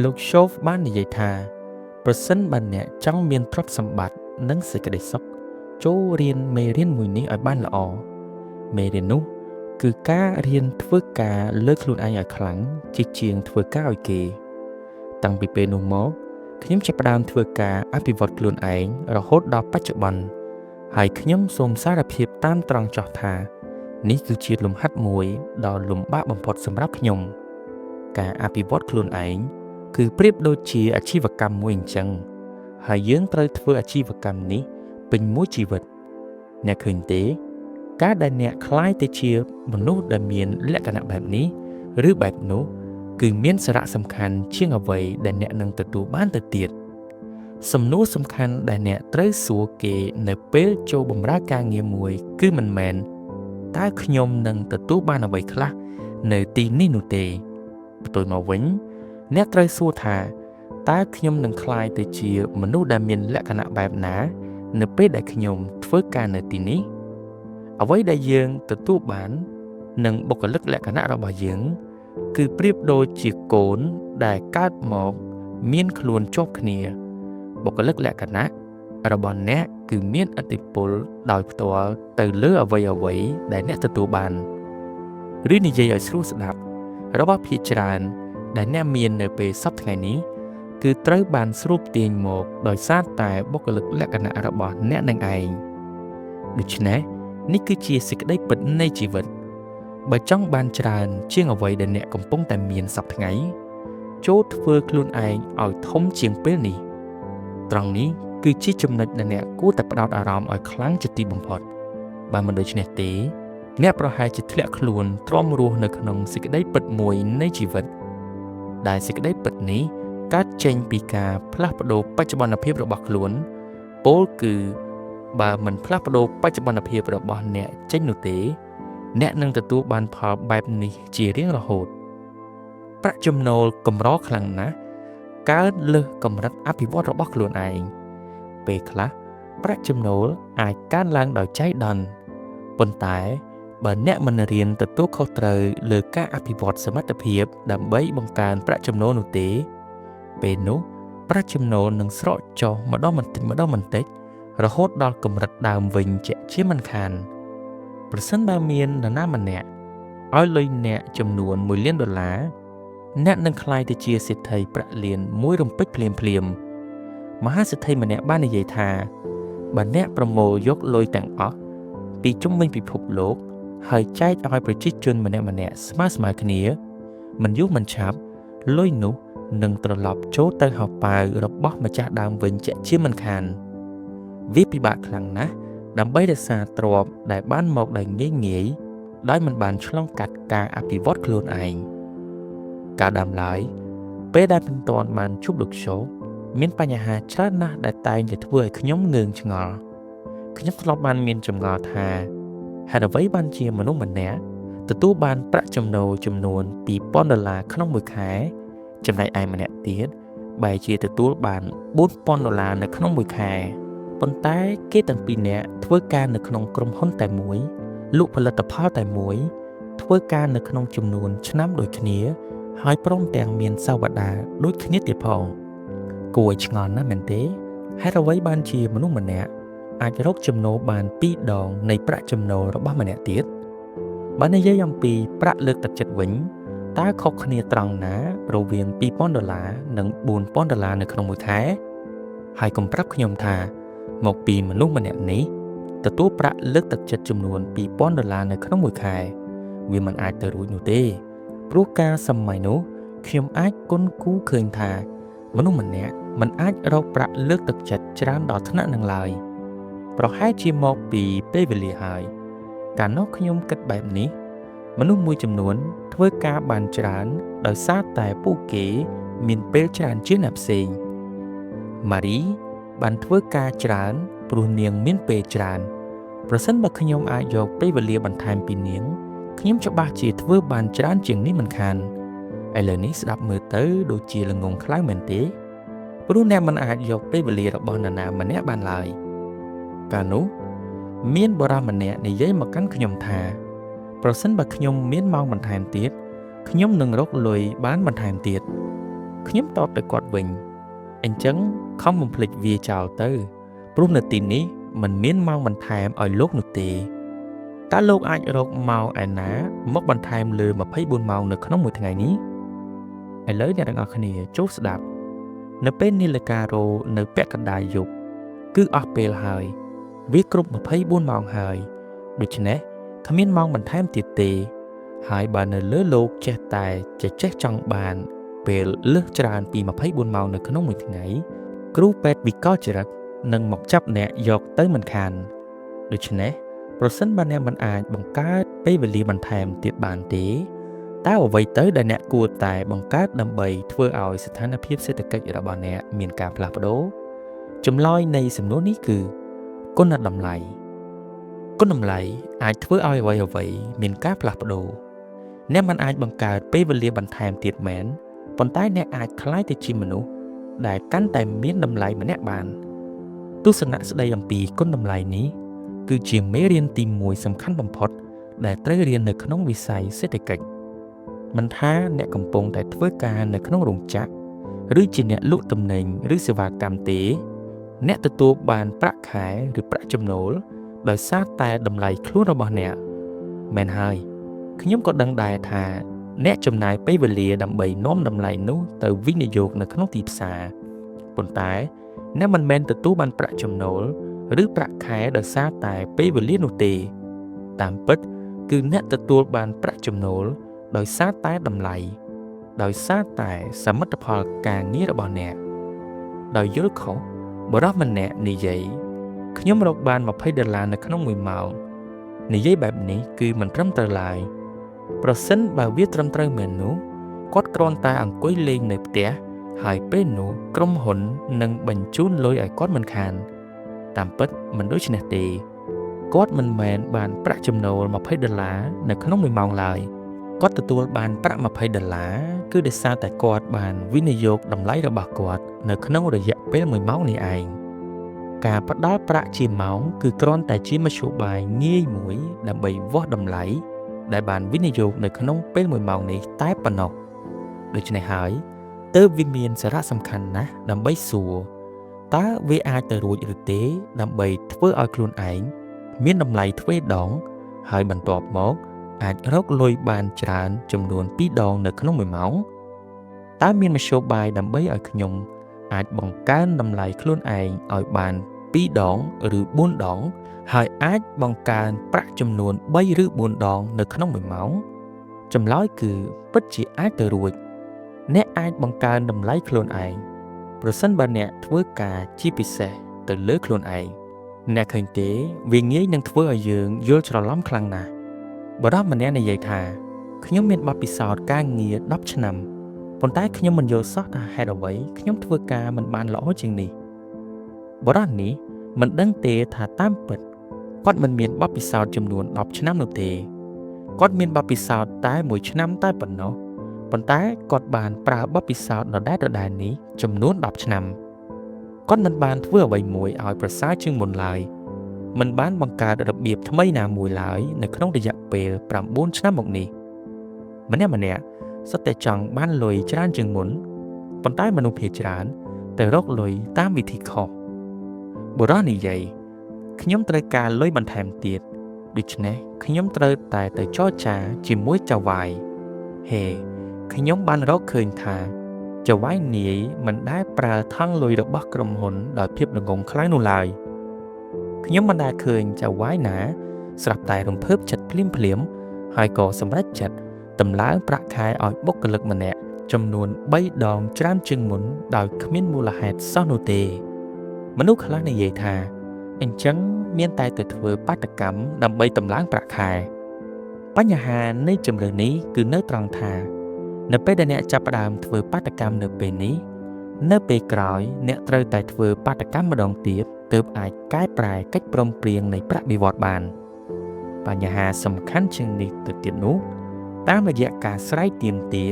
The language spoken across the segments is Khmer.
លោក Shoaff បាននិយាយថា ប្រសិនបើអ្នកចង់មានទ្រព្យសម្បត្តិនិងសេចក្តីសុខ ចូលរៀនមេរៀនមួយនេះឲ្យបានល្អមេរៀននោះគឺការរៀនធ្វើការលើខ្លួនឯងឲ្យខ្លាំងជាជាងធ្វើការឲ្យគេ តាំងពីពេលនោះមកខ្ញុំចាប់ផ្ដើមធ្វើការអភិវឌ្ឍខ្លួនឯងរហូតដល់បច្ចុប្បន្នហើយខ្ញុំសូមសារភាពតាមត្រង់ចោះថានេះគឺជាលំហាត់មួយដ៏លំបាកបំផុតសម្រាប់ខ្ញុំការអភិវឌ្ឍខ្លួនឯងគឺប្រៀបដូចជាអាជីវកម្មមួយអញ្ចឹងហើយយើងត្រូវធ្វើអាជីវកម្មនេះពេញមួយជីវិតអ្នកឃើញទេការដែលអ្នកក្លាយទៅជាមនុស្សដែលមានលក្ខណៈបែបនេះឬបែបនោះគឺមានសារៈសំខាន់ជាងអ្វីដែលអ្នកនឹងទទួលបានទៅទៀតសំណួរសំខាន់ដែលអ្នកត្រូវសួរគេនៅពេលចូលបម្រើការងារមួយគឺមិនមែនតើខ្ញុំនឹងទទួលបានអ្វីខ្លះនៅទីនេះនោះទេផ្ទុយមកវិញអ្នកត្រូវសួរថាតើខ្ញុំនឹងក្លាយទៅជាមនុស្សដែលមានលក្ខណៈបែបណានៅពេលដែលខ្ញុំធ្វើការនៅទីនេះអ្វីដែលយើងទទួលបាននិងបុគ្គលិកលក្ខណៈរបស់យើងគឺប្រៀបដូចជាកូនដែលកើតមកមានខ្លួនជាប់គ្នាបុគ្គលិកលក្ខណៈរបស់អ្នកគឺមានឥទ្ធិពលដោយផ្ទាល់ទៅលើអ្វីៗដែលអ្នកទទួលបានឬនិយាយឲ្យស្រួលស្ដាប់របស់ភាគច្រើនដែលអ្នកមាននៅពេលសប្តាហ៍ថ្ងៃនេះគឺត្រូវបានស្រូបទាញមកដោយសារតែបុគ្គលិកលក្ខណៈរបស់អ្នកនឹងឯងដូច្នេះនេះគឺជាសេចក្តីពិតនៃជីវិតបើចង់បានច្រើនជាងអ្វីដែលអ្នកកំពុងតែមានសប្តាហ៍ថ្ងៃចូលធ្វើខ្លួនឯងឲ្យធំជាងពេលនេះត្រង់នេះគឺជាចំណុចដែលអ្នកគួរតែផ្ដោតអារម្មណ៍ឲ្យខ្លាំងជាទីបំផុតបើមិនដូច្នេះទេអ្នកប្រហែលជាធ្លាក់ខ្លួនទ្រាំរស់នៅក្នុងសេចក្តីពិតមួយនៃជីវិតដែលសេចក្តីពិតនេះកើតចេញពីការផ្លាស់ប្ដូរបច្ចុប្បន្នភាពរបស់ខ្លួនពោលគឺបើមិនផ្លាស់ប្ដូរបច្ចុប្បន្នភាពរបស់អ្នកចេញនោះទេអ្នកនឹងទទួលបានផលបែបនេះជារៀងរហូតប្រាក់ចំណូលកម្រខ្លាំងណាស់កើនលើសកម្រិតអភិវឌ្ឍរបស់ខ្លួនឯងពេលខ្លះប្រាក់ចំណូលអាចកើនឡើងដោយចៃដន្យប៉ុន្តែបើអ្នកមិនរៀនទទួលខុសត្រូវលើការអភិវឌ្ឍសមត្ថភាពដើម្បីបង្កើនប្រាក់ចំណូលនោះទេពេលនោះប្រាក់ចំណូលនឹងស្រកចុះម្ដងបន្តិចម្ដងបន្តិចរហូតដល់កម្រិតដើមវិញជាមិនខានប្រសិនបើមាននរណាម្នាក់ឲ្យលុយអ្នកចំនួន1លានដុល្លារអ្នកនឹងក្លាយទៅជាសេដ្ឋីប្រាក់លានមួយរំពេចភ្លាមៗមហាសេដ្ឋីម្នាក់បាននិយាយថាបើអ្នកប្រមូលយកលុយទាំងអស់ពីជុំវិញពិភពលោកហើយចែកឲ្យប្រជាជនម្នាក់ៗស្មើៗគ្នាមិនយូរមិនឆាប់លុយនោះនឹងត្រឡប់ចូលទៅហោប៉ៅរបស់ម្ចាស់ដើមវិញជាមិនខានវាពិបាកខ្លាំងណាស់ដើម្បីរក្សាទ្រព្យដែលបានមកដោយងាយៗដោយមិនបានឆ្លងកាត់ការអភិវឌ្ឍខ្លួនឯងកាលដើមឡើយពេលដែលមិនទាន់បានជួបលោកជោមានបញ្ហាច្រើនណាស់ដែលតែងតែធ្វើឲ្យខ្ញុំងឿងឆ្ងល់ខ្ញុំធ្លាប់បានមានចម្ងល់ថាហេតុអ្វីបានជាមនុស្សម្នាក់ទទួលបានប្រាក់ចំណូលចំនួន $2,000 ដុល្លារក្នុងមួយខែចំណែកឯម្នាក់ទៀតបែរជាទទួលបាន $4,000 ដុល្លារនៅក្នុងមួយខែប៉ុន្តែគេទាំងពីរនាក់ធ្វើការនៅក្នុងក្រុមហ៊ុនតែមួយលក់ផលិតផលតែមួយធ្វើការនៅក្នុងចំនួនឆ្នាំដូចគ្នាហើយព្រមទាំងមានសាវតាដូចគ្នាទៀតផងគួរឲ្យឆ្ងល់ណាស់មែនទេហេតុអ្វីបានជាមនុស្សម្នាក់អាចរកចំណូលបាន2ដងនៃប្រាក់ចំណូលរបស់ម្នាក់ទៀតបើនិយាយអំពីប្រាក់លើកទឹកចិត្តវិញតើខុសគ្នាត្រង់ណារវាង $2,000 ដុល្លារនិង $4,000 ដុល្លារនៅក្នុងមួយខែហើយកុំប្រាប់ខ្ញុំថាមកពីមនុស្សម្នាក់នេះទទួលប្រាក់លើកទឹកចិត្តចំនួន $2,000 ដុល្លារនៅក្នុងមួយខែវាមិនអាចទៅរួចនោះទេព្រោះកាលសម័យនោះខ្ញុំអាចគុណគូឃើញថាមនុស្សម្នាក់មិនអាចរកប្រាក់លើកទឹកចិត្តច្រើនដល់ថ្នាក់នឹងឡើយប្រហែលជាមកពីពេលវេលាហើយកាលនោះខ្ញុំគិតបែបនេះមនុស្សមួយចំនួនធ្វើការបានច្រើនដោយសារតែពួកគេមានពេលច្រើនជាងអ្នកផ្សេងម៉ារីបានធ្វើការច្រើនព្រោះនាងមានពេលច្រើនប្រសិនបើខ្ញុំអាចយកពេលវេលាបន្ថែមពីនាងខ្ញុំច្បាស់ជាធ្វើបានច្រើនជាងនេះមិនខានឥឡូវនេះស្ដាប់មើលទៅដូចជាល្ងង់ខ្លៅមែនទេព្រោះអ្នកមិនអាចយកពេលវេលារបស់នរណាម្នាក់បានឡើយកាលនោះមានបុរសម្នាក់និយាយមកកាន់ខ្ញុំថាប្រសិនបើខ្ញុំមានម៉ោងបន្ថែមទៀតខ្ញុំនឹងរកលុយបានបន្ថែមទៀត ខ្ញុំតបទៅគាត់វិញអញ្ចឹងខំបំភ្លេចវាចោលទៅព្រោះនៅទីនេះមិនមានម៉ោងបន្ថែមឲ្យលោកនោះទេតើលោកអាចរកម៉ោងឯណាមកបន្ថែមលើ24ម៉ោងនៅក្នុងមួយថ្ងៃនេះឥឡូវអ្នកទាំងអស់គ្នាចូលស្ដាប់នៅពេលនាឡិការោនៅពាក់កណ្ដាលយប់គឺអស់ពេលហើយវាគ្រប់24ម៉ោងហើយដូច្នេះគ្មានម៉ោងបន្ថែមទៀតទេហើយបើនៅលើលោកចេះតែចេះចង់បានពេលលើសច្រើនពី24ម៉ោងនៅក្នុងមួយថ្ងៃគ្រូពេទ្យវិកលចរិតនឹងមកចាប់អ្នកយកទៅមិនខានដូច្នេះប្រសិនបើអ្នកមិនអាចបង្កើតពេលវេលាបន្ថែមទៀតបានទេតើអ្វីទៅដែលអ្នកគួរតែបង្កើតដើម្បីធ្វើឲ្យស្ថានភាពសេដ្ឋកិច្ចរបស់អ្នកមានការផ្លាស់ប្ដូរចម្លើយនៃសំណួរនេះគឺគុណតម្លៃគុណតម្លៃអាចធ្វើឲ្យអ្វីៗមានការផ្លាស់ប្ដូរអ្នកមិនអាចបង្កើតពេលវេលាបន្ថែមទៀតមែនប៉ុន្តែអ្នកអាចក្លាយទៅជាមនុស្សដែលកាន់តែមានតម្លៃម្នាក់បានទស្សនៈស្ដីអំពីគុណតម្លៃនេះគឺជាមេរៀនទី1សំខាន់បំផុតដែលត្រូវរៀននៅក្នុងវិស័យសេដ្ឋកិច្ចមិនថាអ្នកកំពុងតែធ្វើការនៅក្នុងរោងចក្រឬជាអ្នកលក់ទំនិញឬសេវាកម្មទេអ្នកទទួលបានប្រាក់ខែឬប្រាក់ចំណូលដោយសារតែតម្លៃខ្លួនរបស់អ្នកមែនហើយខ្ញុំក៏ដឹងដែរថាអ្នកចំណាយពេលវេលាដើម្បីនាំតម្លៃនោះទៅវិនិយោគនៅក្នុងទីផ្សារប៉ុន្តែអ្នកមិនមែនទទួលបានប្រាក់ចំណូលឬប្រាក់ខែដោយសារតែពេលវេលានោះទេតាមពិតគឺអ្នកទទួលបានប្រាក់ចំណូលដោយសារតែតម្លៃដោយសារតែសមិទ្ធផលការងាររបស់អ្នកដោយយល់ខុសបុរសម្នាក់និយាយខ្ញុំរកបាន$20នៅក្នុងមួយម៉ោងនិយាយបែបនេះគឺមិនត្រឹមត្រូវឡើយប្រសិនបើវាត្រឹមត្រូវមែននោះគាត់គ្រាន់តែអង្គុយលេងនៅផ្ទះហើយពេលនោះក្រុមហ៊ុននឹងបញ្ជូនលុយឲ្យគាត់មិនខានតាមពិតមិនដូច្នេះទេគាត់មិនមែនបានប្រាក់ចំណូល$20នៅក្នុងមួយម៉ោងឡើយគាត់ទទួលបានប្រាក់$20គឺដោយសារតែគាត់បានវិនិយោគតម្លៃរបស់គាត់នៅក្នុងរយៈពេល1ម៉ោងនេះឯងការផ្ដល់ប្រាក់ជាម៉ោងគឺគ្រាន់តែជាមធ្យោបាយងាយមួយដើម្បីវាស់តម្លៃដែលបានវិនិយោគនៅក្នុងពេល1ម៉ោងនេះតែប៉ុណ្ណោះដូច្នេះហើយទើបវាមានសារៈសំខាន់ណាស់ដើម្បីសួរតើវាអាចទៅរួចឬទេដើម្បីធ្វើឲ្យខ្លួនឯងមានតម្លៃទ្វេដងហើយបន្ទាប់មកអាចរកលុយបានច្រើនចំនួន2ដងនៅក្នុងមួយម៉ោងតើមានមធ្យោបាយដើម្បីឲ្យខ្ញុំអាចបង្កើនតម្លៃខ្លួនឯងឲ្យបាន2ដងឬ4ដងហើយអាចបង្កើនប្រាក់ចំនួន3ឬ4ដងនៅក្នុងមួយម៉ោងចម្លើយគឺពិតជាអាចទៅរួចអ្នកអាចបង្កើនតម្លៃខ្លួនឯងប្រសិនបើអ្នកធ្វើការជាពិសេសទៅលើខ្លួនឯងអ្នកឃើញទេវាងាយនឹងធ្វើឲ្យយើងយល់ច្រឡំខ្លាំងណាស់បុរសម្នាក់និយាយថាខ្ញុំមានបទពិសោធន៍ការងារ10ឆ្នាំប៉ុន្តែខ្ញុំមិនយល់សោះថាហេតុអ្វីខ្ញុំធ្វើការមិនបានល្អជាងនេះបុរសនេះមិនដឹងទេថាតាមពិតគាត់មិនមានបទពិសោធន៍ចំនួន10ឆ្នាំនោះទេគាត់មានបទពិសោធន៍តែ1ឆ្នាំតែប៉ុណ្ណោះប៉ុន្តែគាត់បានប្រើបទពិសោធន៍ដដែលៗនេះចំនួន10ឆ្នាំគាត់មិនបានធ្វើអ្វីមួយឲ្យប្រសើរជាងមុនឡើយមិនបានបង្កើតរបៀបថ្មីណាមួយឡើយនៅក្នុងរយៈពេល9ឆ្នាំមកនេះម្នាក់ៗសុទ្ធតែចង់បានលុយច្រើនជាងមុនប៉ុន្តែមនុស្សភាគច្រើនទៅរកលុយតាមវិធីខុសបុរសនិយាយខ្ញុំត្រូវការលុយបន្ថែមទៀតដូច្នេះខ្ញុំត្រូវតែទៅចរចាជាមួយចៅហ្វាយហេខ្ញុំបានរកឃើញថាចៅហ្វាយនាយមិនដែលប្រើថង់លុយរបស់ក្រុមហ៊ុនដោយភាពល្ងង់ខ្លៅនោះឡើយខ្ញុំមិនដែលឃើញចៅហ្វាយណាស្រាប់តែរំភើបចិត្តភ្លាមៗហើយក៏សម្រេចចិត្តតម្លើងប្រាក់ខែឲ្យបុគ្គលិកម្នាក់ចំនួន3ដងច្រើនជាងមុនដោយគ្មានមូលហេតុសោះនោះទេមនុស្សខ្លះនិយាយថាអញ្ចឹងមានតែទៅធ្វើបាតុកម្មដើម្បីតម្លើងប្រាក់ខែបញ្ហានៃជម្រើសនេះគឺនៅត្រង់ថានៅពេលដែលអ្នកចាប់ផ្ដើមធ្វើបាតុកម្មនៅពេលនេះនៅពេលក្រោយអ្នកត្រូវតែធ្វើបាតុកម្មម្ដងទៀតទើបអាចកែប្រែកិច្ចព្រមព្រៀងនៃប្រាក់បៀវត្សបានបញ្ហាសំខាន់ជាងនេះទៅទៀតនោះតាមរយៈការស្រែកទាមទារ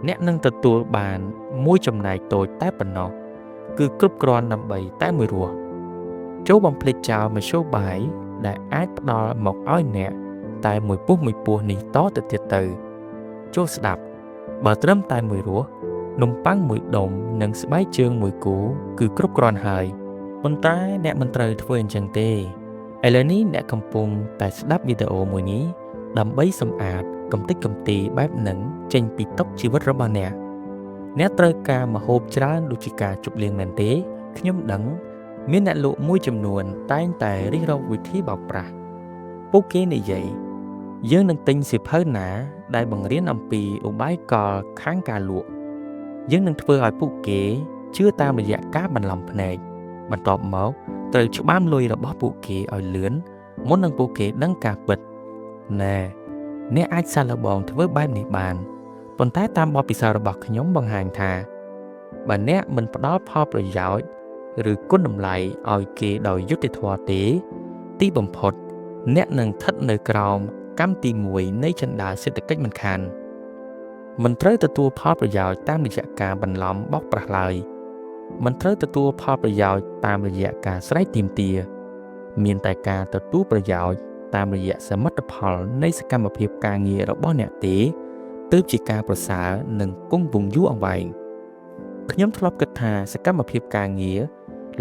អ្នកនឹងទទួលបានមួយចំណែកតូចតែប៉ុណ្ណោះគឺគ្រប់គ្រាន់ដើម្បីតែមួយរស់ចូលបំភ្លេចចោលមធ្យោបាយដែលអាចផ្ដល់មកឲ្យអ្នកតែមួយពោះនេះតទៅទៀតទៅចូលស្ដាប់បើត្រឹមតែមួយរស់ នំប៉័ងមួយដុំនិងស្បែកជើងមួយគូគឺគ្រប់គ្រាន់ហើយប៉ុន្តែអ្នកមិនត្រូវធ្វើអញ្ចឹងទេឥឡូវនេះអ្នកកំពុងតែស្ដាប់វីដេអូមួយនេះដើម្បីសម្អាតកម្ទេចកំទីបែបហ្នឹងចេញពីតុជីវិតរបស់អ្នកអ្នកត្រូវការម្ហូបច្រើនដូចជាការជប់លៀងមែនទេខ្ញុំដឹងមានអ្នកលក់មួយចំនួនតែងតែរិះរកវិធីបោកប្រាស់ពួកគេនិយាយយើងនឹងទិញសៀវភៅណាដែលបង្រៀនអំពីឧបាយកលខាងការលក់យើងនឹងធ្វើឲ្យពួកគេជឿតាមរយៈការបន្លំភ្នែកបន្ទាប់មកត្រូវច្បាមលុយរបស់ពួកគេឲ្យលឿនមុននឹងពួកគេដឹងការពិតណែអ្នកអាចសាកល្បងធ្វើបែបនេះបានប៉ុន្តែតាមបទពិសោធន៍របស់ខ្ញុំបង្ហាញថាបើអ្នកមិនផ្ដល់ផលប្រយោជន៍ឬគុណតម្លៃឲ្យគេដោយយុត្តិធម៌ទេទីបំផុតអ្នកនឹងស្ថិតនៅក្រោមកម្មទី1នៃជណ្ដើរសេដ្ឋកិច្ចមិនខានមិនត្រូវទទួលផលប្រយោជន៍តាមរយៈការបន្លំបោកប្រាស់ឡើយមិនត្រូវទទួលផលប្រយោជន៍តាមរយៈការស្រែកទាមទារមានតែការទទួលប្រយោជន៍តាមរយៈសមិទ្ធផលនៃសកម្មភាពការងាររបស់អ្នកទេទើបជាការប្រសើរនិងគង់វង្សយូរអង្វែងខ្ញុំធ្លាប់គិតថាសកម្មភាពការងារ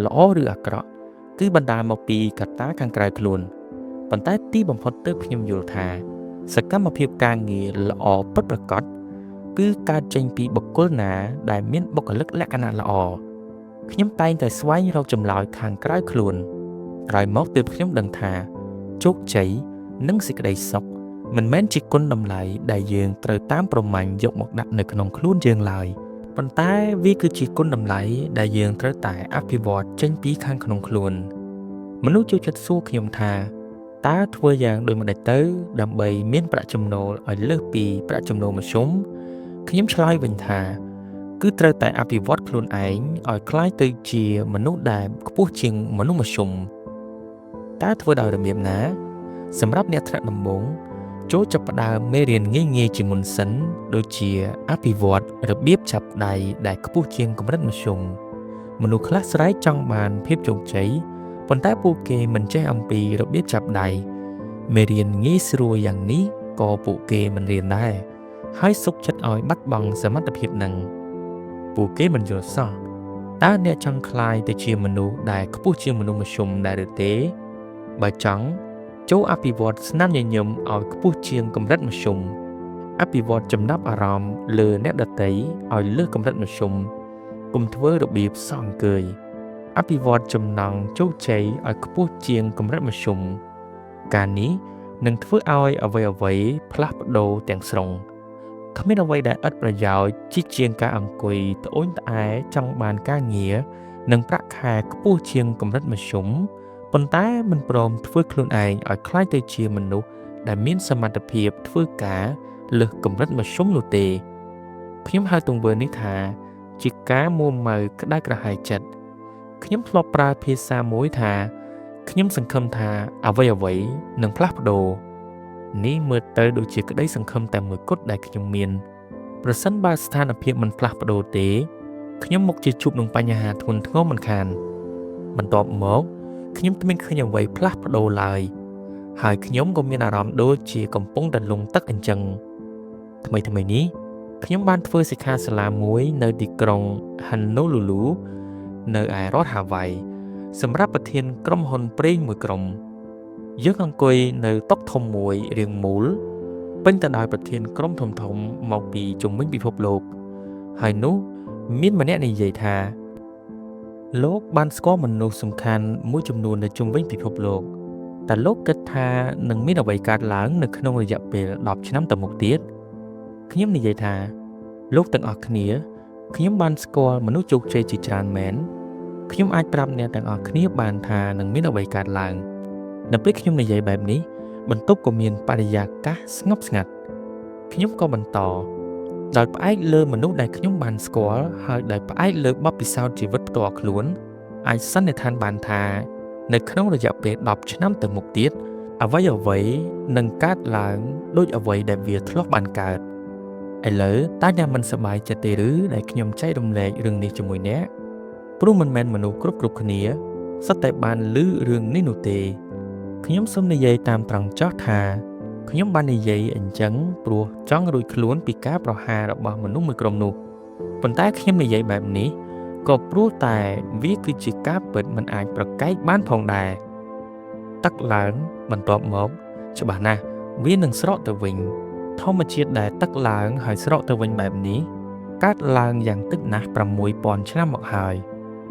ល្អឬអាក្រក់គឺបណ្ដាលមកពីកត្តាខាងក្រៅខ្លួនប៉ុន្តែទីបំផុតទើបខ្ញុំយល់ថាសកម្មភាពការងារល្អពិតប្រាកដគឺកើតចេញពីបុគ្គលណាដែលមានបុគ្គលិកលក្ខណៈល្អខ្ញុំតែងតែស្វែងរកចម្លើយខាងក្រៅខ្លួនក្រោយមកទើបខ្ញុំដឹងថាជោគជ័យនិងសេចក្តីសុខមិនមែនជាគុណតម្លៃដែលយើងត្រូវតាមប្រមាញ់យកមកដាក់នៅក្នុងខ្លួនយើងឡើយប៉ុន្តែវាគឺជាគុណតម្លៃដែលយើងត្រូវតែអភិវឌ្ឍចេញពីខាងក្នុងខ្លួនមនុស្សចូលចិត្តសួរខ្ញុំថាតើធ្វើយ៉ាងដូចម្តេចទៅដើម្បីមានប្រាក់ចំណូលឲ្យលើសពីប្រាក់ចំណូលមធ្យមខ្ញុំឆ្លើយវិញថាគឺត្រូវតែអភិវឌ្ឍខ្លួនឯងឲ្យក្លាយទៅជាមនុស្សដែលខ្ពស់ជាងមនុស្សមធ្យមតើធ្វើដោយរបៀបណាសម្រាប់អ្នកថ្នាក់ដំបូងចូលចាប់ផ្ដើមមេរៀនងាយៗជាមុនសិនដូចជាអភិវឌ្ឍរបៀបចាប់ដៃដែលខ្ពស់ជាងកម្រិតមធ្យមមនុស្សខ្លះស្រែកចង់បានភាពជោគជ័យប៉ុន្តែពួកគេមិនចេះអំពីរបៀបចាប់ដៃមេរៀនងាយស្រួលយ៉ាងនេះក៏ពួកគេមិនរៀនដែរហើយសុខចិត្តឲ្យបាត់បង់សមត្ថភាពនឹងពួកគេមិនយល់សោះតើអ្នកចង់ក្លាយទៅជាមនុស្សដែលខ្ពស់ជាងមនុស្សមធ្យមដែរឬទេបើចង់ចូលអភិវឌ្ឍស្នាមញញឹមឲ្យខ្ពស់ជាងកម្រិតមធ្យមអភិវឌ្ឍចំណាប់អារម្មណ៍លើអ្នកដទៃឲ្យលើសកម្រិតមធ្យមកុំធ្វើរបៀបសអង្គើយអភិវឌ្ឍចំណង់ជោគជ័យឲ្យខ្ពស់ជាងកម្រិតមធ្យមការនេះនឹងធ្វើឲ្យអ្វីៗផ្លាស់ប្ដូរទាំងស្រុងគ្មានអ្វីដែលឥតប្រយោជន៍ជាជាងការអង្គុយត្អូញត្អែចង់បានការងារនិងប្រាក់ខែខ្ពស់ជាងកម្រិតមធ្យមប៉ុន្តែមិនព្រមធ្វើខ្លួនឯងឲ្យក្លាយទៅជាមនុស្សដែលមានសមត្ថភាពធ្វើការលើសកម្រិតមធ្យមនោះទេខ្ញុំហៅទង្វើនេះថាជាការមួម៉ៅក្តៅក្រហាយចិត្តខ្ញុំធ្លាប់ប្រើភាសាមួយថាខ្ញុំសង្ឃឹមថាអ្វីៗនឹងផ្លាស់ប្ដូរនេះមើលទៅដូចជាក្តីសង្ឃឹមតែមួយគត់ដែលខ្ញុំមានប្រសិនបើស្ថានភាពមិនផ្លាស់ប្ដូរទេខ្ញុំមុខជាជួបនឹងបញ្ហាធ្ងន់ធ្ងរមិនខានបន្ទាប់មកខ្ញុំគ្មានឃើញអ្វីផ្លាស់ប្ដូរឡើយហើយខ្ញុំក៏មានអារម្មណ៍ដូចជាកំពុងតែលង់ទឹកអញ្ចឹងថ្មីៗនេះខ្ញុំបានធ្វើសិក្ខាសាលាមួយនៅទីក្រុង Honolulu នៅឯរដ្ឋហាវ៉ៃសម្រាប់ប្រធានក្រុមហ៊ុនប្រេងមួយក្រុមយើងអង្គុយនៅតុធំមួយរាងមូលពេញទៅដោយប្រធានក្រុមធំៗមកពីជុំវិញពិភពលោកហើយនោះមានម្នាក់និយាយថាលោកបានស្គាល់មនុស្សសំខាន់មួយចំនួននៅជុំវិញពិភពលោកតើលោកគិតថានឹងមានអ្វីកើតឡើងនៅក្នុងរយៈពេល10ឆ្នាំទៅមុខទៀតខ្ញុំនិយាយថាលោកទាំងអស់គ្នាខ្ញុំបានស្គាល់មនុស្សជោគជ័យជាច្រើនមែនខ្ញុំអាចប្រាប់អ្នកទាំងអស់គ្នាបានថានឹងមានអ្វីកើតឡើងនៅពេលខ្ញុំនិយាយបែបនេះបន្ទប់ក៏មានបរិយាកាសស្ងប់ស្ងាត់ខ្ញុំក៏បន្តដោយផ្អែកលើមនុស្សដែលខ្ញុំបានស្គាល់ហើយដោយផ្អែកលើបទពិសោធន៍ជីវិតផ្ទាល់ខ្លួនអាចសន្និដ្ឋានបានថានៅក្នុងរយៈពេល10ឆ្នាំទៅមុខទៀតអ្វីៗនឹងកើតឡើងដូចអ្វីដែលវាធ្លាប់បានកើតឥឡូវតើអ្នកមិនសប្បាយចិត្តទេឬដែលខ្ញុំចែករំលែករឿងនេះជាមួយអ្នកព្រោះមិនមែនមនុស្សគ្រប់គ្នាសុទ្ធតែបានឮរឿងនេះនោះទេខ្ញុំសូមនិយាយតាមត្រង់ចោះថាខ្ញុំបាននិយាយអញ្ចឹងព្រោះចង់រួចខ្លួនពីការប្រហាររបស់មនុស្សមួយក្រុមនោះ ប៉ុន្តែខ្ញុំនិយាយបែបនេះក៏ព្រោះតែវាគឺជាការពិតមិនអាចប្រកែកបានផងដែរទឹកឡើងបន្ទាប់មកច្បាស់ណាស់វានឹងស្រកទៅវិញធម្មជាតិដែលទឹកឡើងហើយស្រកទៅវិញបែបនេះកើតឡើងយ៉ាងតិចណាស់6000ឆ្នាំមកហើយ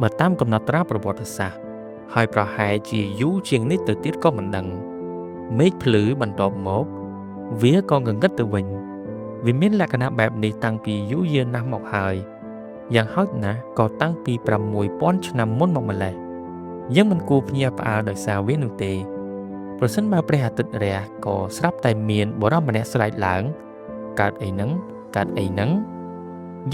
បើតាមកំណត់ត្រាប្រវត្តិសាស្ត្រហើយប្រហែលជាយូរជាងនេះទៅទៀតក៏មិនដឹងមេឃភ្លឺបន្ទាប់មកវាក៏ងងឹតទៅវិញវាមានលក្ខណៈបែបនេះតាំងពីយូរយារណាស់មកហើយយ៉ាងហោចណាស់ក៏តាំងពី6000ឆ្នាំមុនមកម្ល៉េះយើងមិនគួរភ្ញាក់ផ្អើលដោយសារវានោះទេប្រសិនបើព្រះអាទិត្យរះក៏ស្រាប់តែមានបុរសម្នាក់ស្រែកឡើងកើតអីហ្នឹងកើតអីហ្នឹង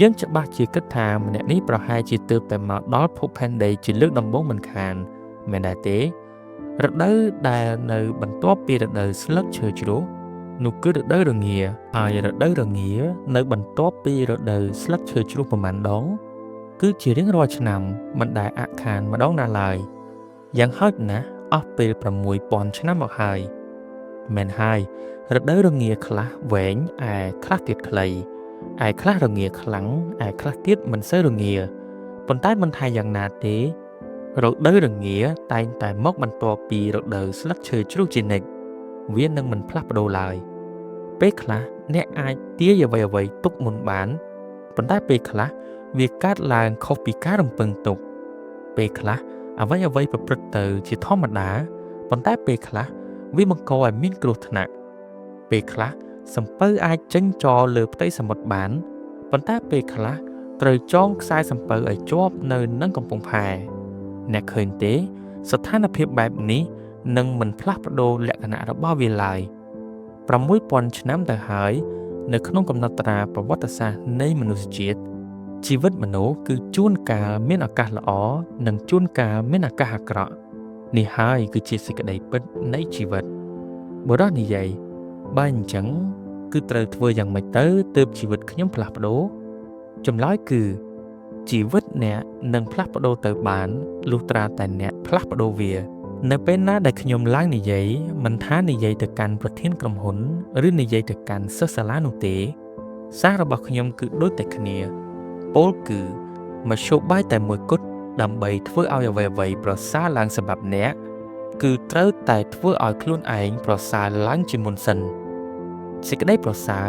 យើងច្បាស់ជាគិតថាម្នាក់នេះប្រហែលជាទើបតែមកដល់ភពផែនដីជាលើកដំបូងមិនខានមែនដែរទេរដូវដែលនៅបន្ទាប់ពីរដូវស្លឹកឈើជ្រុះនោះគឺរដូវរងាហើយរដូវរងានៅបន្ទាប់ពីរដូវស្លឹកឈើជ្រុះប្រមាណដងគឺជារៀងរាល់ឆ្នាំមិនដែលអាក់ខានម្ដងណាឡើយយ៉ាងហោចណាស់អស់ពេល6000ឆ្នាំមកហើយមែនហើយរដូវរងាខ្លះវែងឯខ្លះទៀតខ្លីឯខ្លះរងាខ្លាំងឯខ្លះទៀតមិនសូវរងាប៉ុន្តែមិនថាយ៉ាងណាទេរដូវរងាតែងតែមកបន្ទាប់ពីរដូវស្លឹកឈើជ្រុះជានិច្ចវានឹងមិនផ្លាស់ប្ដូរឡើយពេលខ្លះអ្នកអាចទាយអ្វីៗទុកមុនបានប៉ុន្តែពេលខ្លះវាកើតឡើងខុសពីការរំពឹងទុកពេលខ្លះអ្វីៗប្រព្រឹត្តទៅជាធម្មតាប៉ុន្តែពេលខ្លះវាបង្កឲ្យមានគ្រោះថ្នាក់ពេលខ្លះសំពៅអាចចេញចរលើផ្ទៃសមុទ្របានប៉ុន្តែពេលខ្លះត្រូវចងខ្សែសំពៅឲ្យជាប់នៅនឹងកំពង់ផែអ្នកឃើញទេស្ថានភាពបែបនេះនឹងមិនផ្លាស់ប្ដូរលក្ខណៈរបស់វាឡើយ6000ឆ្នាំទៅហើយនៅក្នុងកំណត់ត្រាប្រវត្តិសាស្ត្រនៃមនុស្សជាតិជីវិតមនុស្សគឺជួនកាលមានឱកាសល្អនិងជួនកាលមានឱកាសអាក្រក់នេះហើយគឺជាសេចក្តីពិតនៃជីវិតបុរសនិយាយបើអញ្ចឹងគឺត្រូវធ្វើយ៉ាងម៉េចទៅទើបជីវិតខ្ញុំផ្លាស់ប្ដូរចម្លើយគឺជីវិតអ្នកនឹងផ្លាស់ប្ដូរទៅបានលុះត្រាតែអ្នកផ្លាស់ប្ដូរវានៅពេលណាដែលខ្ញុំឡើងនិយាយមិនថានិយាយទៅកាន់ប្រធានក្រុមហ៊ុនឬនិយាយទៅកាន់សិស្សសាលានោះទេសាររបស់ខ្ញុំគឺដូចតែគ្នាពោលគឺមធ្យោបាយតែមួយគត់ដើម្បីធ្វើឲ្យអ្វីៗប្រសើរឡើងសម្រាប់អ្នកគឺត្រូវតែធ្វើឲ្យខ្លួនឯងប្រសើរឡើងជាមុនសិនសេចក្តីប្រសើរ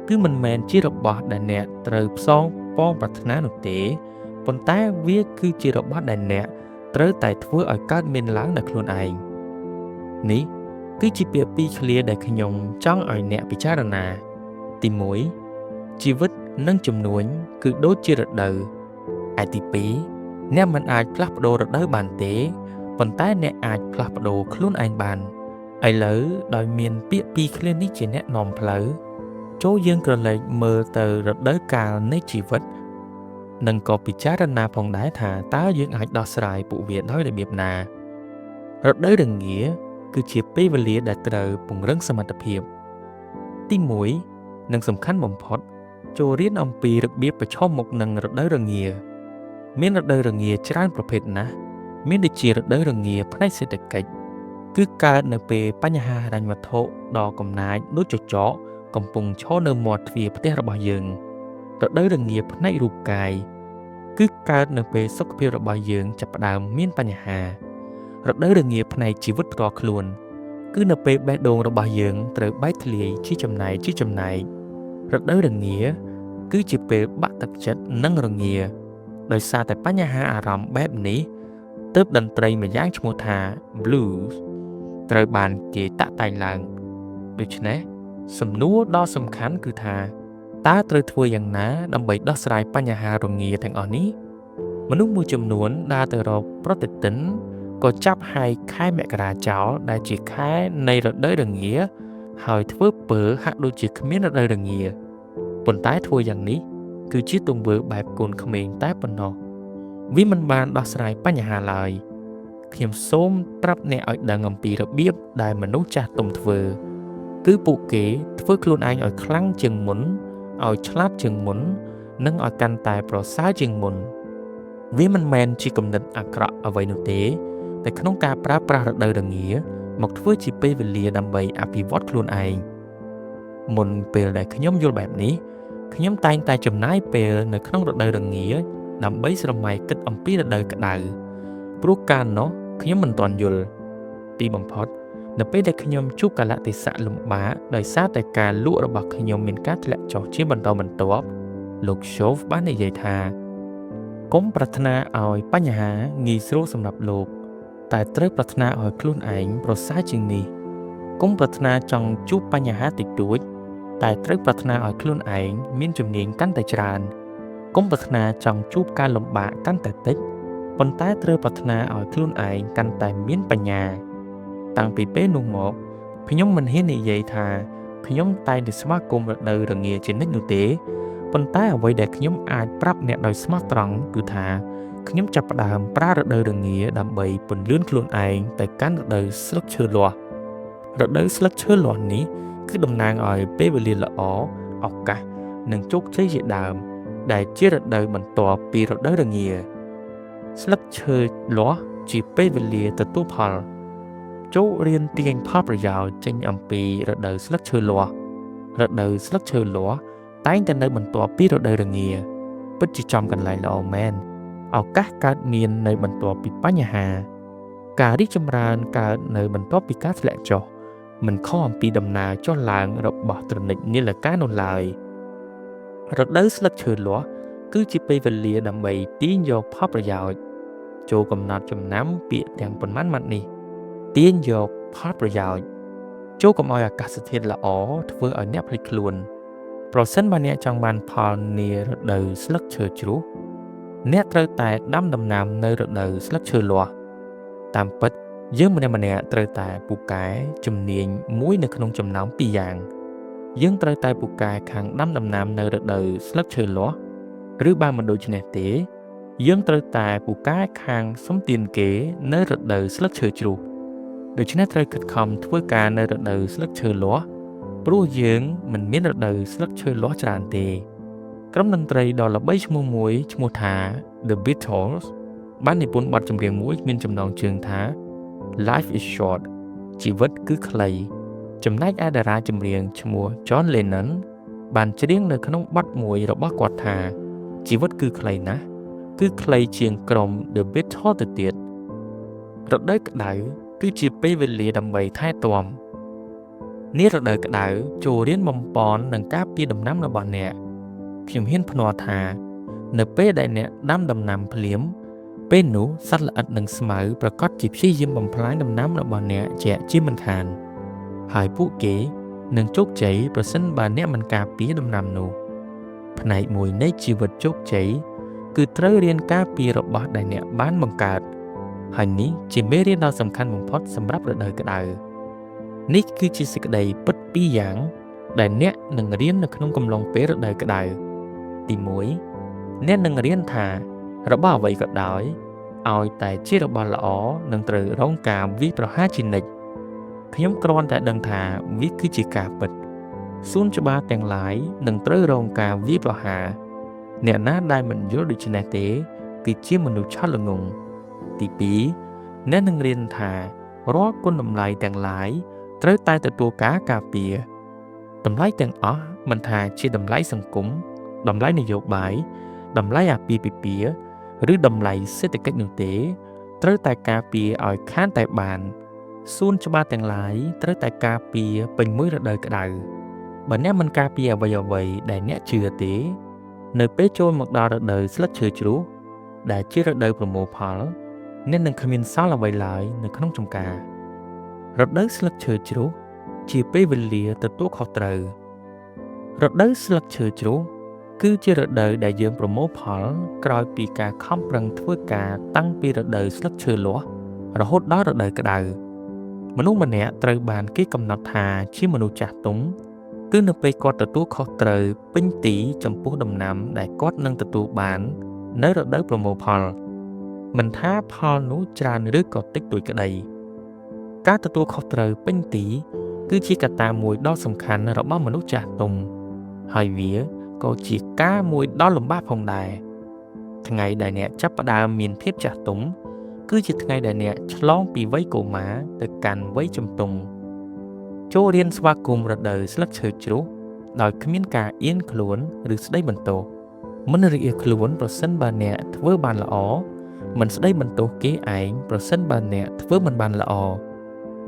គឺមិនមែនជារបស់ដែលអ្នកត្រូវផ្សងប៉ងប្រាថ្នានោះទេប៉ុន្តែវាគឺជារបស់ដែលអ្នកត្រូវតែធ្វើឲ្យកើតមានឡើងដោយខ្លួនឯងនេះគឺជាពាក្យពីរឃ្លាដែលខ្ញុំចង់ឲ្យអ្នកពិចារណាទី1ជីវិតនិងជំនួញគឺដូចជារដូវឯទី2អ្នកមិនអាចផ្លាស់ប្ដូររដូវបានទេប៉ុន្តែអ្នកអាចផ្លាស់ប្ដូរខ្លួនឯងបានឥឡូវដោយមានពាក្យពីរឃ្លានេះជាអ្នកនាំផ្លូវចូលយើងក្រឡេកមើលទៅរដូវកាលនៃជីវិតនិងក៏ពិចារណាផងដែរថាតើយើងអាចដោះស្រាយពួកវាដោយរបៀបណារដូវរងាគឺជាពេលវេលាដែលត្រូវពង្រឹងសមត្ថភាពទី1និងសំខាន់បំផុតចូលរៀនអំពីរបៀបប្រឈមមុខនឹងរដូវរងាមានរដូវរងាច្រើនប្រភេទណាស់មានដូចជារដូវរងាផ្នែកសេដ្ឋកិច្ចគឺកើតនៅពេលបញ្ហាហិរញ្ញវត្ថុដ៏កំណាចដូចចចកកំពុងឈរនៅមាត់ទ្វារផ្ទះរបស់យើងរដូវរងាផ្នែករូបកាយគឺកើតនៅពេលសុខភាពរបស់យើងចាប់ផ្ដើមមានបញ្ហារដូវរងាផ្នែកជីវិតផ្ទាល់ខ្លួនគឺនៅពេលបេះដូងរបស់យើងត្រូវបែកធ្លាយជាចំណែកជាចំណែករដូវរងាគឺជាពេលបាក់ទឹកចិត្តនិងរងាដោយសារតែបញ្ហាអារម្មណ៍បែបនេះទើបតន្ត្រីម្យ៉ាងឈ្មោះថា Blues ត្រូវបានគេតាក់តែងឡើងដូច្នេះសំណួរដ៏សំខាន់គឺថាតើត្រូវធ្វើយ៉ាងណាដើម្បីដោះស្រាយបញ្ហារងាទាំងអស់នេះមនុស្សមួយចំនួនដើរទៅរកប្រតិទិនក៏ចាប់ហែកខែមករាចោលដែលជាខែនៃរដូវរងាហើយធ្វើពើហាក់ដូចជាគ្មានរដូវរងាប៉ុន្តែធ្វើយ៉ាងនេះគឺជាទង្វើបែបកូនក្មេងតែប៉ុណ្ណោះវាមិនបានដោះស្រាយបញ្ហាឡើយខ្ញុំសូមប្រាប់អ្នកឲ្យដឹងអំពីរបៀបដែលមនុស្សចាស់ទុំធ្វើគឺពួកគេធ្វើខ្លួនឯងឲ្យខ្លាំងជាងមុនឲ្យឆ្លាតជាងមុននិងឲ្យកាន់តែប្រសើរជាងមុនវាមិនមែនជាគំនិតអាក្រក់អ្វីនោះទេតែក្នុងការប្រើប្រាស់រដូវរងាមកធ្វើជាពេលវេលាដើម្បីអភិវឌ្ឍខ្លួនឯងមុនពេលដែលខ្ញុំយល់បែបនេះ ខ្ញុំតែងតែចំណាយពេលនៅក្នុងរដូវរងាដើម្បីស្រមៃគិតអំពីរដូវក្តៅព្រោះកាលនោះខ្ញុំមិនទាន់យល់ទីបំផុតនៅពេលដែលខ្ញុំជួបកាលៈទេសៈលំបាកដោយសារតែការលក់របស់ខ្ញុំមានការធ្លាក់ចុះជាបន្តបន្ទាប់លោក Shove បាននិយាយថាកុំប្រាថ្នាឲ្យបញ្ហាងាយស្រួលសម្រាប់លោកតែត្រូវប្រាថ្នាឲ្យខ្លួនឯងប្រសើរជាងនេះកុំប្រាថ្នាចង់ជួបបញ្ហាតិចតួចតែត្រូវប្រាថ្នាឲ្យខ្លួនឯងមានជំនាញកាន់តែច្រើនកុំប្រាថ្នាចង់ជួបការលំបាកកាន់តែតិចប៉ុន្តែត្រូវប្រាថ្នាឲ្យខ្លួនឯងកាន់តែមានបញ្ញាតាំងពីពេលនោះមកខ្ញុំមិនហ៊ាននិយាយថាខ្ញុំតែងតែស្វាគមន៍រដូវរងាជានិច្ចនោះទេប៉ុន្តែអ្វីដែលខ្ញុំអាចប្រាប់អ្នកដោយស្មោះត្រង់គឺថាខ្ញុំចាប់ផ្ដើមប្រើរដូវរងាដើម្បីពន្លឿនខ្លួនឯងទៅកាន់រដូវស្លឹកឈើលាស់រដូវស្លឹកឈើលាស់នេះគឺតំណាងឲ្យពេលវេលាល្អឱកាសនិងជោគជ័យជាដើមដែលជារដូវបន្ទាប់ពីរដូវរងាស្លឹកឈើលាស់ជាពេលវេលាទទួលផលចូលរៀនទាញផលប្រយោជន៍ចេញអំពីរដូវស្លឹកឈើលាស់រដូវស្លឹកឈើលាស់តែងតែនៅបន្ទាប់ពីរដូវរងាពិតជាចំកន្លែងល្អមែនឱកាសកើតមាននៅបន្ទាប់ពីបញ្ហាការរីកចម្រើនកើតនៅបន្ទាប់ពីការធ្លាក់ចុះមិនខុសអំពីដំណើរចុះឡើងរបស់ទ្រនិចនាឡិកានោះឡើយរដូវស្លឹកឈើលាស់គឺជាពេលវេលាដើម្បីទាញយកផលប្រយោជន៍ចូលកំណត់ចំណាំពាក្យទាំងប៉ុន្មានម៉ាត់នេះទាញយកផលប្រយោជន៍ចូលកុំឲ្យអាកាសធាតុល្អធ្វើឲ្យអ្នកភ្លេចខ្លួនប្រសិនបើអ្នកចង់បានផលនារដូវស្លឹកឈើជ្រុះអ្នកត្រូវតែដាំដំណាំនៅរដូវស្លឹកឈើលាស់តាមពិតយើងម្នាក់ៗត្រូវតែពូកែជំនាញមួយនៅក្នុងចំណោមពីរយ៉ាងយើងត្រូវតែពូកែខាងដាំដំណាំនៅរដូវស្លឹកឈើលាស់ឬបើមិនដូច្នេះទេយើងត្រូវតែពូកែខាងសុំទានគេនៅរដូវស្លឹកឈើជ្រុះដូច្នេះត្រូវខិតខំធ្វើការនៅរដូវស្លឹកឈើលាស់ព្រោះយើងមិនមានរដូវស្លឹកឈើលាស់ច្រើនទេក្រុមតន្ត្រីដ៏ល្បីឈ្មោះមួយឈ្មោះថា The Beatles បាននិពន្ធបទចម្រៀងមួយមានចំណងជើងថា Life is short ជីវិតគឺខ្លីចំណែកឯតារាចម្រៀងឈ្មោះ John Lennon បានច្រៀងនៅក្នុងបទមួយរបស់គាត់ថាជីវិតគឺខ្លីណាស់គឺខ្លីជាងក្រុម The Beatles ទៅទៀតរដូវក្តៅគឺជាពេលវេលាដើម្បីថែទាំនារដូវក្តៅចូលរៀនបំប៉ននិងការពារដំណាំរបស់អ្នកខ្ញុំហ៊ានភ្នាល់ថានៅពេលដែលអ្នកដាំដំណាំភ្លាមពេលនោះសត្វល្អិតនិងស្មៅប្រាកដជាព្យាយាមបំផ្លាញដំណាំរបស់អ្នកជាមិនខានហើយពួកគេនឹងជោគជ័យប្រសិនបើអ្នកមិនការពារដំណាំនោះផ្នែកមួយនៃជីវិតជោគជ័យគឺត្រូវរៀនការពាររបស់ដែលអ្នកបានបង្កើតហើយនេះជាមេរៀនដ៏សំខាន់បំផុតសម្រាប់រដូវក្តៅនេះគឺជាសេចក្តីពិតពីរយ៉ាងដែលអ្នកនឹងរៀននៅក្នុងកំឡុងពេលរដូវក្តៅទី1អ្នកនឹងរៀនថារបស់អ្វីក៏ដោយឲ្យតែជារបស់ល្អនឹងត្រូវរងការវាយប្រហារជានិច្ចខ្ញុំគ្រាន់តែដឹងថាវាគឺជាការពិតសួនច្បារទាំងឡាយនឹងត្រូវរងការវាយប្រហារអ្នកណាដែលមិនយល់ដូច្នេះទេគឺជាមនុស្សឆោតល្ងង់ទី2អ្នកនឹងរៀនថារាល់គុណតម្លៃទាំងឡាយត្រូវតែទទួលការការពារតម្លៃទាំងអស់មិនថាជាតម្លៃសង្គមតម្លៃនយោបាយតម្លៃអាពាហ៍ពិពាហ៍ឬតម្លៃសេដ្ឋកិច្ចនោះទេត្រូវតែការពារឲ្យខានតែបានសួនច្បារទាំងឡាយត្រូវតែការពារពេញមួយរដូវក្តៅបើអ្នកមិនការពារអ្វីៗដែលអ្នកជឿទេនៅពេលចូលមកដល់រដូវស្លឹកឈើជ្រុះដែលជារដូវប្រមូលផលអ្នកនឹងគ្មានសល់អ្វីឡើយនៅក្នុងចំការរដូវស្លឹកឈើជ្រុះជាពេលវេលាទទួលខុសត្រូវរដូវស្លឹកឈើជ្រុះគឺជារដូវដែលយើងប្រមូលផលក្រោយពីការខំប្រឹងធ្វើការតាំងពីរដូវស្លឹកឈើលាស់រហូតដល់រដូវក្តៅមនុស្សម្នាក់ត្រូវបានគេកំណត់ថាជាមនុស្សចាស់ទុំគឺនៅពេលគាត់ទទួលខុសត្រូវពេញទីចំពោះដំណាំដែលគាត់នឹងទទួលបាននៅរដូវប្រមូលផលមិនថាផលនោះច្រើនឬក៏តិចតួចក្តីការទទួលខុសត្រូវពេញទីគឺជាកត្តាមួយដ៏សំខាន់របស់មនុស្សចាស់ទុំហើយវាក៏ជាការមួយដ៏លំបាកផងដែរថ្ងៃដែលអ្នកចាប់ផ្ដើមមានភាពចាស់ទុំគឺជាថ្ងៃដែលអ្នកឆ្លងពីវ័យកុមារទៅកាន់វ័យជំទង់ចូលរៀនស្វាគមន៍រដូវស្លឹកឈើជ្រុះ ដោយគ្មានការអៀនខ្លួនឬស្ដីបន្ទោសមិនរអៀលខ្លួនប្រសិនបើអ្នកធ្វើបានល្អមិនស្ដីបន្ទោសគេឯងប្រសិនបើអ្នកធ្វើមិនបានល្អ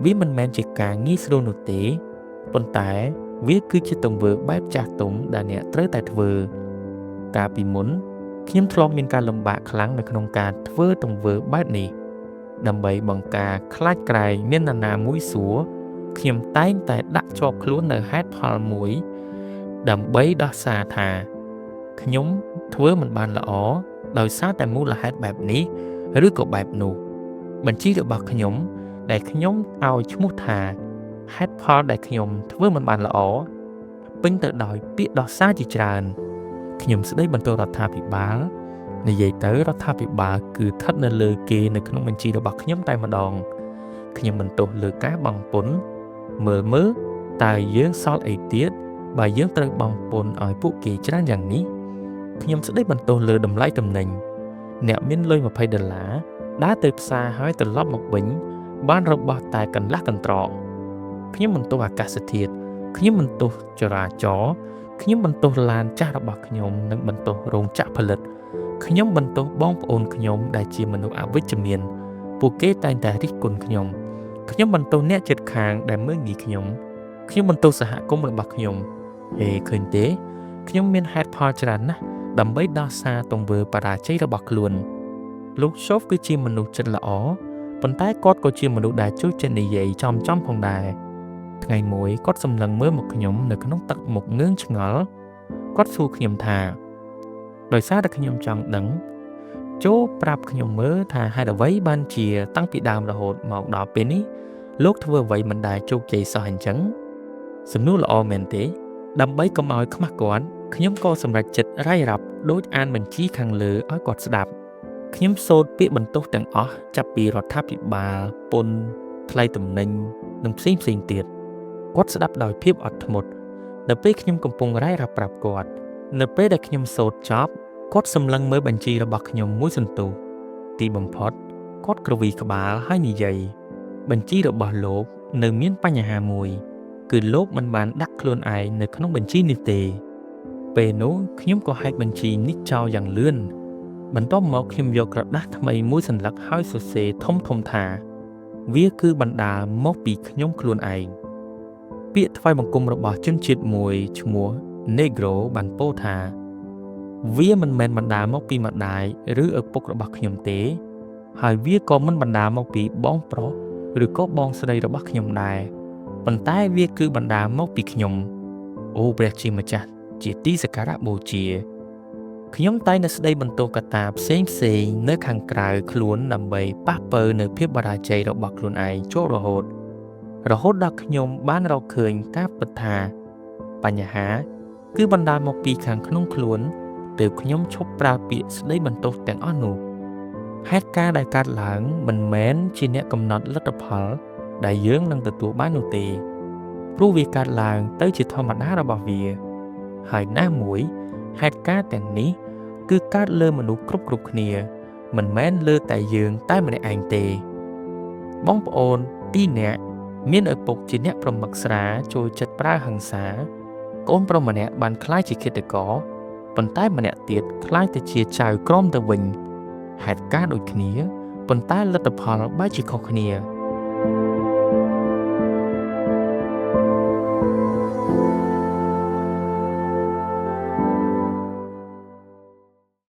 វាមិនមែនជាការងាយស្រួលនោះទេប៉ុន្តែវាគឺជាទង្វើបែបចាស់ទុំដែលអ្នកត្រូវតែធ្វើកាលពីមុនខ្ញុំធ្លាប់មានការលំបាកខ្លាំងនៅក្នុងការធ្វើទង្វើបែបនេះដើម្បីបង្ការខ្លាចក្រែងមាននរណាមួយសួរខ្ញុំតែងតែដាក់ជាប់ខ្លួននៅហេតុផលមួយដើម្បីដោះសារថាខ្ញុំធ្វើមិនបានល្អដោយសារតែមូលហេតុបែបនេះឬក៏បែបនោះបញ្ជីរបស់ខ្ញុំដែលខ្ញុំឲ្យឈ្មោះថាហេតុផលដែលខ្ញុំធ្វើមិនបានល្អពេញទៅដោយពាក្យដោះសារជាច្រើនខ្ញុំស្ដីបន្ទោសរដ្ឋាភិបាលនិយាយទៅរដ្ឋាភិបាលគឺស្ថិតនៅលើគេនៅក្នុងបញ្ជីរបស់ខ្ញុំតែម្ដងខ្ញុំបន្ទោសលើការបង់ពន្ធមើលមើលតើយើងសល់អីទៀតបើយើងត្រូវបង់ពន្ធឲ្យពួកគេច្រើនយ៉ាងនេះខ្ញុំស្ដីបន្ទោសលើតម្លៃទំនិញអ្នកមានលុយ20ដុល្លារដើរទៅផ្សារហើយត្រឡប់មកវិញបានរបស់តែកន្លះកន្ត្រកខ្ញុំបន្ទោសអាកាសធាតុខ្ញុំបន្ទោសចរាចរណ៍ខ្ញុំបន្ទោសឡានចាស់របស់ខ្ញុំនិងបន្ទោសរោងចក្រផលិតខ្ញុំបន្ទោសបងប្អូនខ្ញុំដែលជាមនុស្សអវិជ្ជមានពួកគេតែងតែរិះគន់ខ្ញុំខ្ញុំបន្ទោសអ្នកជិតខាងដែលមើលងាយខ្ញុំខ្ញុំបន្ទោសសហគមន៍របស់ខ្ញុំហេឃើញទេខ្ញុំមានហេតុផលច្រើនណាស់ដើម្បីដោះសារទង្វើបរាជ័យរបស់ខ្លួនលោកសូហ្វគឺជាមនុស្សចិត្តល្អប៉ុន្តែគាត់ក៏ជាមនុស្សដែលចូលចិត្តនិយាយចំៗផងដែរថ្ងៃមួយគាត់សម្លឹងមើលមកខ្ញុំនៅក្នុងទឹកមុខងឿងឆ្ងល់គាត់សួរខ្ញុំថាដោយសារតែខ្ញុំចង់ដឹងចូលប្រាប់ខ្ញុំមើលថាហេតុអ្វីបានជាតាំងពីដើមរហូតមកដល់ពេលនេះលោកធ្វើអ្វីមិនដែលជោគជ័យសោះអញ្ចឹងសំណួរល្អមែនទេដើម្បីកុំឲ្យខ្មាស់គាត់ខ្ញុំក៏សម្រេចចិត្តរាយរាប់ដូចអានបញ្ជីខាងលើឲ្យគាត់ស្ដាប់ខ្ញុំសូត្រពាក្យបន្ទោសទាំងអស់ចាប់ពីរដ្ឋាភិបាលពន្ធថ្លៃទំនិញនិងផ្សេងផ្សេងទៀតគាត់ស្ដាប់ដោយភាពអត់ធ្មត់នៅពេលខ្ញុំកំពុងរាយរាប់ប្រាប់គាត់នៅពេលដែលខ្ញុំសូត្រចប់គាត់សម្លឹងមើលបញ្ជីរបស់ខ្ញុំមួយសន្ទុះទីបំផុតគាត់គ្រវីក្បាលហើយនិយាយបញ្ជីរបស់លោកនៅមានបញ្ហាមួយគឺលោកមិនបានដាក់ខ្លួនឯងនៅក្នុងបញ្ជីនេះទេពេលនោះខ្ញុំក៏ហែកបញ្ជីនេះចោលយ៉ាងលឿនបន្ទាប់មកខ្ញុំយកក្រដាសថ្មីមួយសន្លឹកហើយសរសេរធំៗថាវាគឺបណ្ដាលមកពីខ្ញុំខ្លួនឯងពាក្យថ្វាយបង្គំរបស់ជនជាតិមួយឈ្មោះ Negro បានពោលថាវាមិនមែនបណ្ដាលមកពីម្ដាយឬឪពុករបស់ខ្ញុំទេហើយវាក៏មិនបណ្ដាលមកពីបងប្រុសឬក៏បងស្រីរបស់ខ្ញុំដែរប៉ុន្តែវាគឺបណ្ដាលមកពីខ្ញុំអូព្រះជាម្ចាស់ជាទីសក្ការៈបូជាខ្ញុំតែងតែស្ដីបន្ទោសកត្តាផ្សេងៗនៅខាងក្រៅខ្លួនដើម្បីប៉ះប៉ូវនៅភាពបរាជ័យរបស់ខ្លួនឯងជាប់រហូតដល់ខ្ញុំបានរកឃើញការពិតថាបញ្ហាគឺបណ្ដាលមកពីខាងក្នុងខ្លួនទើបខ្ញុំឈប់ប្រើពាក្យស្ដីបន្ទោសទាំងអស់នោះហេតុការណ៍ដែលកើតឡើងមិនមែនជាអ្នកកំណត់លទ្ធផលដែលយើងនឹងទទួលបាននោះទេព្រោះវាកើតឡើងទៅជាធម្មតារបស់វាហើយណាមួយហេតុការណ៍ទាំងនេះគឺកើតលើមនុស្សគ្រប់ៗគ្នាមិនមែនលើតែយើងតែម្នាក់ឯងទេបងប្អូនពីរនាក់មានឪពុកជាអ្នកប្រមឹកស្រាចូលចិត្តប្រើហិង្សាកូនប្រុសម្នាក់បានក្លាយជាឃាតករប៉ុន្តែម្នាក់ទៀតក្លាយទៅជាចៅក្រមទៅវិញហេតុការណ៍ដូចគ្នាប៉ុន្តែលទ្ធផលបែរជាខុសគ្នា។